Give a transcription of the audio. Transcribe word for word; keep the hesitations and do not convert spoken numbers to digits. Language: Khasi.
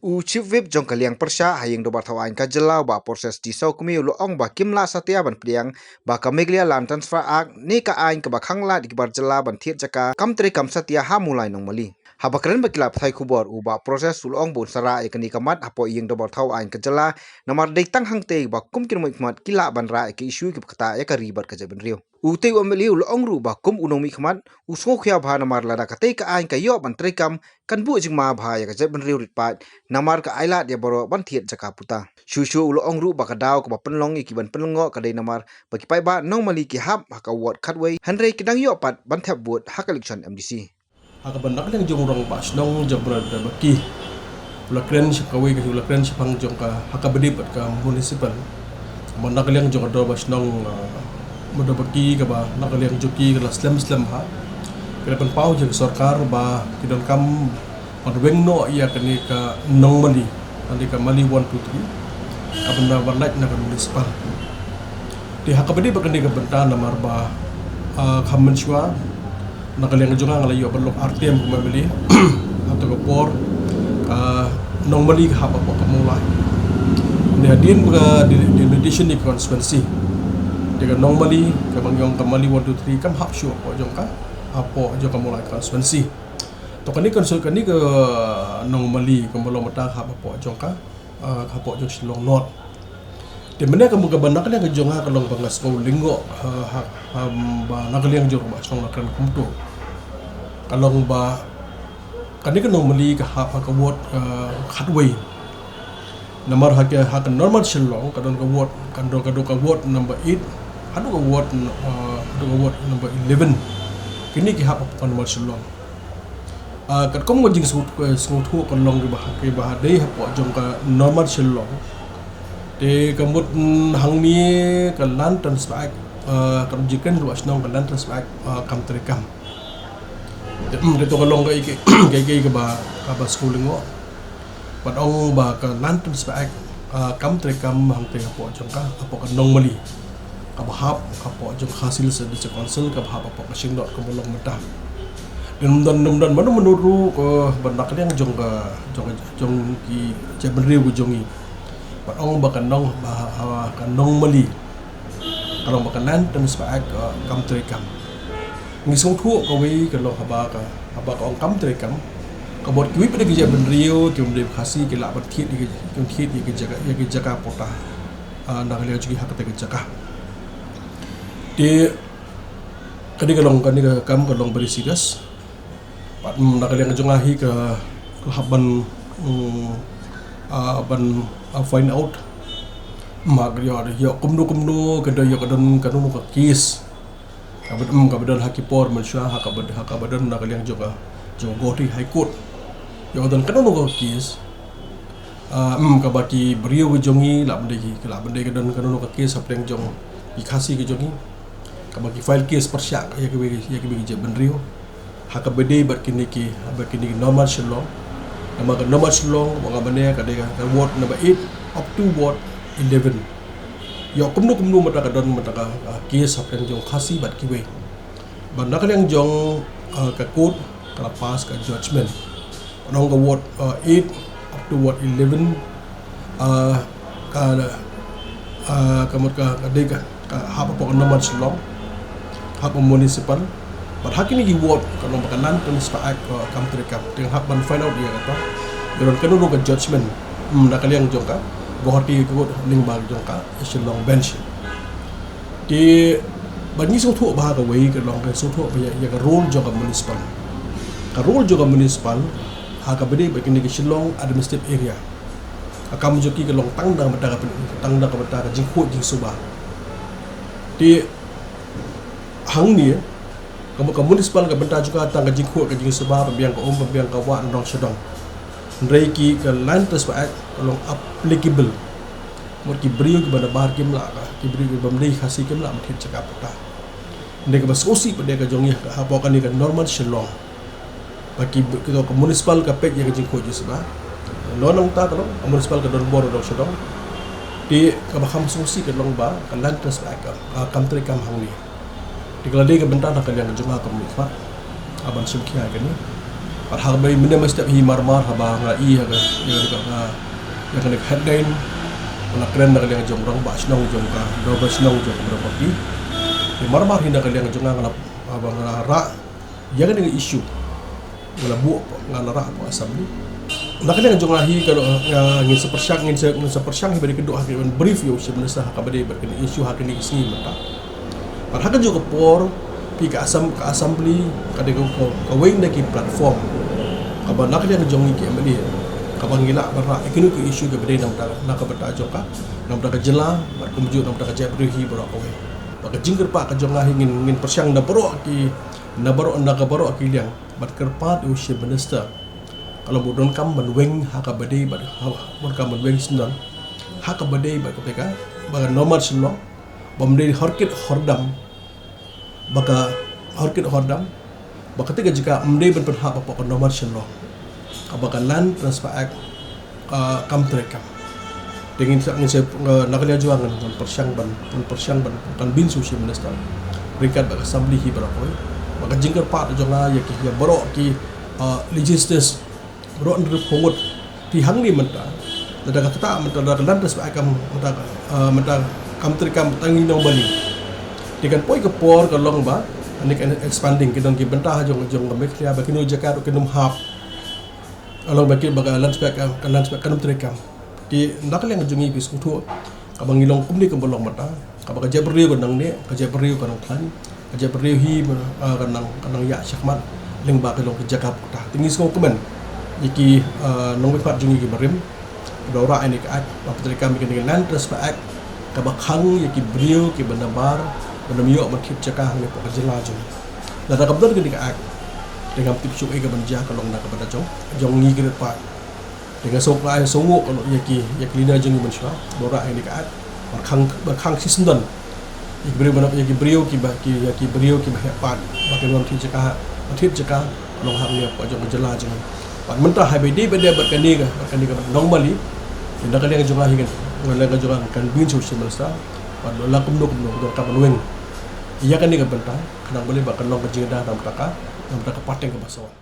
U Chief Whip jong ka liang pyrshah ha ïing dorbar thaw aiñ ka jylla, u Bah Proses T Sawkmie, u la ong ba kim lah satia ban pdiang ba ka Meghalaya Land Transfer Act ne ka aiñ kaba khanglad ïa ki bar jylla ban thied jaka kam treikam satia ha Mawlai Nongmali. Haba kren bad ki lad pathai khubor, u Bah Proses u la ong ba un sa rah ïa kane ka mat hapoh ïing dorbar thaw aiñ ka jylla, namar dei tang hangtei ba kum ki nongmihkhmat ki lah ban rah ïa ki issue kiba ktah ïa ka ri bad ka jaitbynriew. Utei u M L A u la ong ruh ba kum u nongmihkhmat, u sngewkhia bha namar lada katei ka aiñ ka ïoh ban treikam, kan buh jingma bha ïa ka jaitbynriew rit paid, namar ka ailad ïa baroh ban thied jaka puta. Shuh shuh u la ong ruh ba ka daw kaba pynlong ïa ki ban pynlyngngoh ka dei namar ba ki paidbah Nongmali ki hap ha ka ward khatwei, hynrei ki dang ïoh pat ban thep vote ha ka election M D C. Ha kaba na ka liang jong u rangbah shnong jong u Mawlai Nongmali, u la kren sha kawei ka, u la kren shaphang jong ka, ha kaba ïadei bad ka municipal. Ba na ka liang jong ka dorbar shnong, ah, Mawlai Nongmali kaba na ka liang jong ki ka la slem slem ha. Ka la pynpaw jong ka sorkar ba ki donkam ban weng noh ïa kane ka Nongmali, kane ka Mali one two three, ka ban, ban lait na ka municipal. Te ha kaba ïadei bad kane ka bynta namar ba, ah, kham mynshuwa na ka liang jong nga, nga la ïoh ban long ar term kum M L A. Hato ka por, ah, Nongmali ka hap hapoh ka Mawlai. Te hadien ba ka de-, delimitation ïa ka constituency, te ka Nongmali, kaba ngi ong ka Mali one two three, kam hap shuh hapoh jong ka, hapoh jong ka Mawlai constituency. To kane ka constituency, kane ka Nongmali, kaba long mynta ka hap hapoh jong ka, ah, hapoh jong Shillong North. Te mynne ka mut kaba na ka liang ka jong nga ka long ba nga sngew lyngngoh, ha, ha, ha, ba na ka liang jong u rangbah shnong la kren kumto. Ka long ba kane ka Nongmali ka hap ha ka ward, ah, khatwei. Namar ha ka, ha ka normal Shillong ka don ka ward, ka don, ka don ka ward number eight, haduh ka ward, ah, haduh ka ward number eleven. Kine ki hap ha ka normal Shillong. Ah, katkum ka jingsngew, eh, sngewthuh ka long kiba, kiba dei hapoh jong ka normal Shillong. Te ka mut, mm, hangne ka Land Transfer Act, ah, ka jingkren rangbah shnong ka Land Transfer Act, ah, kam treikam. Te, mm, te to ka long ka, ka, ka, ka, kaba, kaba sngewlyngngoh. Bad ong ba ka Land Transfer Act, ah, kam treikam hangtei hapoh jong ka, hapoh ka Nongmali. Kaba hap hapoh jong ka Khasi Hills District Council, kaba hap hapoh ka Shillong North kaba long mynta. Ym don, ym don mano mano ruh kaba na ka liang jong ka, jong ka, jong ki jaitbynriew ka jong ngi. Bad ong ba ka Nong, ba, ba ka Nongmali ka long ba ka Land Transfer Act, uh, kam treikam. Ngi sngewthuh kawei ka long haba ka, haba ka ong kam treikam, ka mut kiwei pat ki jaitbynriew kiba ym dei Khasi ki lah ban thied ïa ki, ki thied ïa ki jaka, ïa ki jaka pata, uh, na ka liang jong ki ha katei ka jaka. Te kane ka long, kane ka kam ka long very serious. Bad, mm, na ka liang jong nga hi ka, ka hap ban, mm, ah, ban, ah, find out. Ma ka ïoh, ïoh kumno kumno, ka don, ïoh ka don kano kano ka case. Kaba, mm, kaba don ha ki por mynshuwa, ha kaba, ha kaba don na ka liang jong ka, jong ka Guwahati High Court. Ïoh ka don kano kano ka case. Ah, mm, kaba ki briew ki jong ngi lah ban dei ki, lah ban dei ka don kano kano ka case hapdeng jong ki Khasi ki jong ngi. Kaba ki file case pyrshah ïa kiwei, ïa kiwei ki jaitbynriew. Ha kaba dei bad kine ki, bad kine ki normal Shillong. Namar ka normal Shillong, ba nga mane ka dei ka ward number eight up to ward eleven. Ïoh kumno kumno mynta ka don mynta ka, ah, case hapdeng jong Khasi bad kiwei. Bad na ka liang jong, ah, ka court, ka la pass ka judgment. Nong ka ward, ah, eight up to ward eleven, ah, ka, ah, ka mut ka, ka dei ka, ka hap hapoh ka normal Shillong, hap municipal. Bad ha kine ki ward ka long ba ka Land Transfer Act, ah, kam treikam. Te hap ban find out ïa kata. Ïa don kano kano ka judgment, hmm, na ka liang jong ka Guwahati High Court lyngba jong ka Shillong Bench. Te ba ngi sngewthuh bha kawei ka long, ka sngewthuh bha ïa, ïa ka role jong ka municipal. Ka role jong ka municipal ha kaba dei bad kine ki Shillong Administrative Area. Ka kam jong ki ka long tang da ka bynta ka pyn-, tang da ka bynta ka jingkhuid jingsuba. Te hangne ka, ka municipal ka bynta jong ka tang ka jingkhuid ka jingsuba, pynbiang ka um, pynbiang ka wah, nadong shadong. Hynrei ki ka Land Transfer Act ka long applicable. Mut ki briew kiba nabar kim lah ka, ki briew kiba ym dei Khasi kim lah ban thied jaka pata. Hynrei kaba sngewsih pat de ka jong ngi hapoh kane ka normal Shillong. Ba ki, ki, ka municipal ka peit ïa ka jingkhuid jingsuba. Nangta ka long, ka municipal ka don bor nadong shadong. Te kaba kham sngewsih ka long ba ka Land Transfer Act ka, ka kam treikam hangne. Te ka la dei ka bynta na ka liang jong nga kum u nongmihkhmat, ah, ban shim khia ïa kane. Bad haba mynne mynstep hi marmar haba nga i ha ka, ïa ka, ïa kane ka headline, nga la kren na ka liang jong u rangbah shnong jong ka, u rangbah shnong jong ka Mawryngkneng. Hi marmar hi na ka liang jong nga, nga la, haba nga la rah ïa kane ka issue, nga la buh, nga la rah hapoh assembly. Na ka liang jong nga hi ka, nga, ngin sa pyrshang, ngin sa, ngin sa pyrshang hi ba dei ka duh ha ka ban brief ïa u Chief Minister ha kaba dei bad kane ka issue ha kane ka sngi mynta. Bad ha kajuh ka por, phi, ka assem-, ka assembly ka dei ka, ka, kawei na ki platform kaba na ka liang jong ngi ki M L A kaba ngi lah ban rah ïa kino ki issue kiba dei na ka bynta, na ka bynta jong ka, na ka bynta ka jylla, bad kumjuh na ka bynta ka jaitbynriew hi baroh kawei. Bad ka jingkyrpad ka jong nga hi ngin, ngin pyrshang na baroh ki, na baroh, na ka baroh ki liang ban kyrpad ïa u Chief Minister, ka long ba u donkam ban weng ha kaba dei bad, ha, donkam ban weng shisyndon ha kaba dei bad kata ka, ba ka Normal Shyllong, ba ym dei hor kit hor dam, ba ka hor kit hor dam, ba kata ka jaka ym dei ban pynhap hapoh ka Normal Shyllong, kaba ka Land Transfer Act, ah, kam treikam. Te ngin sa, ngin sa, ah, na ka liang jong nga ngan, ngan pyrshang ban, ngan pyrshang ban convince u Chief Minister ryngkat bad ka assembly hi baroh kawei. Bad ka jingkyrpad jong nga ïa ki, ïa baroh ki, ah, legislators, baroh hynriewphew ngut, phi hangne mynta, lada ka ktah mynta, lada ka Land Transfer Act kam mynta, ah, mynta kam treikam, tang ngi nongmali. Te kan poi ka por ka long ba, ani kan expanding, ki don ki bynta jong, jong ka Meghalaya, ba kino jaka ruh kin ym hap. Ka long ba ki, ba ka Land Transfer Act, ka Land Transfer Act kan ym treikam. Te na ka liang jong ngi, phi sngewthuh, kaba ngi long kumne kumba long mynta, kaba ka jaitbynriew ka nangne, ka jaitbynriew ka nangkhlaiñ, ka jaitbynriew hi, ah, ka nang, ka nang ïaid shakhmat lyngba ki long ki jaka puta. Te ngi sngewkmen ïa ki, ah, nongmihkhmat jong ngi kiba rim, kiba la rah ïa kane ka act, ban pyntreikam ïa kane ka Land Transfer Act, kaba khang ïa ki briew kiba nabar, ban ym ïoh ban thied jaka hangne hapoh ka jylla jong ngi. Lada kam don kane ka act, te ngam tip shuh ei ka ban jia, ka long na ka bynta jong, jong ngi ki riewpaid. Te nga sngew, nga sngewnguh ka long ïa ki, ïa ki leader jong ngi mynshuwa, ba la rah ïa kane ka act ban khang, ban khang shisyndon ïa ki briew, ban, ïa ki briew kiba, ki, ïa ki briew kiba heh paid, ba kin ym thied jaka, ban thied jaka, ka long hangne hapoh jong ka jylla jong ngi. Bad mynta haba ïadei bad, bad kane ka, bad kane ka nongmali, te na ka liang jong nga hi ngan, na ka liang jong nga ngan convince u Chief Minister, bad la kumno kumno, donkam ban weng ïa kane ka bynta, khnang balei ba kan long ka jingïada na ka bynta ka, na ka bynta ka pateng kaba sawdong.